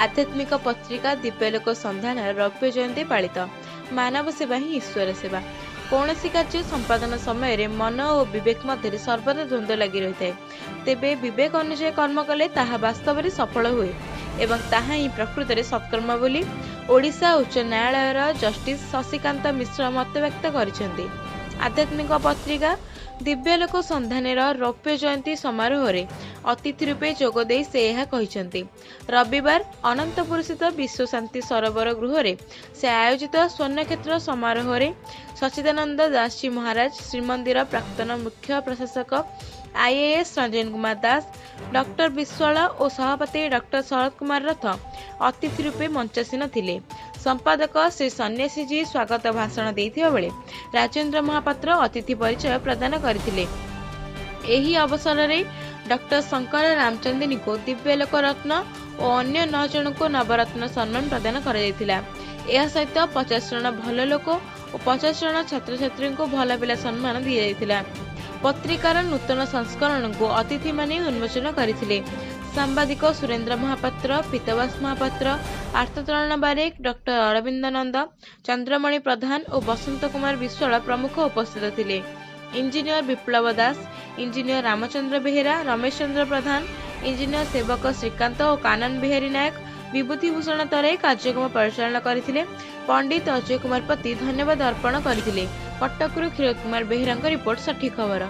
ଆଧ୍ୟାତ୍ମିକ ପତ୍ରିକା ଦିବ୍ୟଲୋକ ସନ୍ଧାନର ରୌପ୍ୟ ଜୟନ୍ତୀ ପାଳିତ। ମାନବ ସେବା ହିଁ ଈଶ୍ୱର ସେବା। କୌଣସି କାର୍ଯ୍ୟ ସମ୍ପାଦନ ସମୟରେ ମନ ଓ ବିବେକ ମଧ୍ୟରେ ସର୍ବଦା ଦ୍ୱନ୍ଦ୍ୱ ଲାଗି ରହିଥାଏ। ତେବେ ବିବେକ ଅନୁଯାୟୀ କର୍ମ କଲେ ତାହା ବାସ୍ତବରେ ସଫଳ ହୁଏ ଏବଂ ତାହା ହିଁ ପ୍ରକୃତରେ ସତ୍କର୍ମ ବୋଲି ଓଡ଼ିଶା ଉଚ୍ଚ ନ୍ୟାୟାଳୟର ଜଷ୍ଟିସ୍ ଶଶିକାନ୍ତ ମିଶ୍ର ମତବ୍ୟକ୍ତ କରିଛନ୍ତି। ଆଧ୍ୟାତ୍ମିକ ପତ୍ରିକା ଦିବ୍ୟଲୋକ ସନ୍ଧାନେର ରୌପ୍ୟ ଜୟନ୍ତୀ ସମାରୋହରେ ଅତିଥି ରୂପେ ଯୋଗଦେଇ ସେ ଏହା କହିଛନ୍ତି। ରବିବାର ଅନନ୍ତପୁରସ୍ଥିତ ବିଶ୍ୱଶାନ୍ତି ସରୋବର ଗୃହରେ ସେ ଆୟୋଜିତ ସ୍ୱର୍ଣ୍ଣକ୍ଷେତ୍ର ସମାରୋହରେ ସଚ୍ଚିଦାନନ୍ଦ ଦାସଜୀ ମହାରାଜ, ଶ୍ରୀମନ୍ଦିର ପ୍ରାକ୍ତନ ମୁଖ୍ୟ ପ୍ରଶାସକ ଆଇଏଏସ୍ ରଞ୍ଜନ କୁମାର ଦାସ, ଡକ୍ଟର ବିଶ୍ୱାଳ ଓ ସଭାପତି ଡକ୍ଟର ଶରତ କୁମାର ରଥ ଅତିଥି ରୂପେ ମଞ୍ଚାସୀନ ଥିଲେ। ସମ୍ପାଦକ ଶ୍ରୀ ସନ୍ନ୍ୟାସୀଜୀ ସ୍ୱାଗତ ଭାଷଣ ଦେଇଥିବା ବେଳେ ରାଜେନ୍ଦ୍ର ମହାପାତ୍ର ଅତିଥି ପରିଚୟ ପ୍ରଦାନ କରିଥିଲେ। ଏହି ଅବସରରେ ଡକ୍ଟର ଶଙ୍କର ରାମଚନ୍ଦିନୀଙ୍କୁ ଦିବ୍ୟଲୋକ ରତ୍ନ ଓ ଅନ୍ୟ 9 ଜଣଙ୍କୁ ନବରତ୍ନ ସମ୍ମାନ ପ୍ରଦାନ କରାଯାଇଥିଲା। ଏହା ସହିତ 50 ଜଣ ଭଲ ଲୋକ ଓ 50 ଜଣ ଛାତ୍ରଛାତ୍ରୀଙ୍କୁ ଭଲ ପିଲା ସମ୍ମାନ ଦିଆଯାଇଥିଲା। ପତ୍ରିକାର ନୂତନ ସଂସ୍କରଣକୁ ଅତିଥିମାନେ ଉନ୍ମୋଚନ କରିଥିଲେ। ସାମ୍ବାଦିକ ସୁରେନ୍ଦ୍ର ମହାପାତ୍ର, ପୀତବାସ ମହାପାତ୍ର, ଆର୍ତ୍ତତ୍ରାଣ ବାରିକ, ଡକ୍ଟର ଅରବିନ୍ଦ ନନ୍ଦ, ଚନ୍ଦ୍ରମଣି ପ୍ରଧାନ ଓ ବସନ୍ତ କୁମାର ବିଶ୍ୱାଳ ପ୍ରମୁଖ ଉପସ୍ଥିତ ଥିଲେ। ଇଞ୍ଜିନିୟର ବିପ୍ଳବ ଦାସ, ଇଞ୍ଜିନିୟର ରାମଚନ୍ଦ୍ର ବେହେରା, ରମେଶ ଚନ୍ଦ୍ର ପ୍ରଧାନ, ଇଞ୍ଜିନିୟର ସେବକ ଶ୍ରୀକାନ୍ତ ଓ କାନନ ବିହାରୀ ନାୟକ, ବିଭୂତି ଭୂଷଣ ତରେଇ କାର୍ଯ୍ୟକ୍ରମ ପରିଚାଳନା କରିଥିଲେ। ପଣ୍ଡିତ ଅଜୟ କୁମାର ପତି ଧନ୍ୟବାଦ ଅର୍ପଣ କରିଥିଲେ। କଟକରୁ କ୍ଷୀରୋଦ କୁମାର ବେହେରାଙ୍କ ରିପୋର୍ଟ, ସଠିକ ଖବର।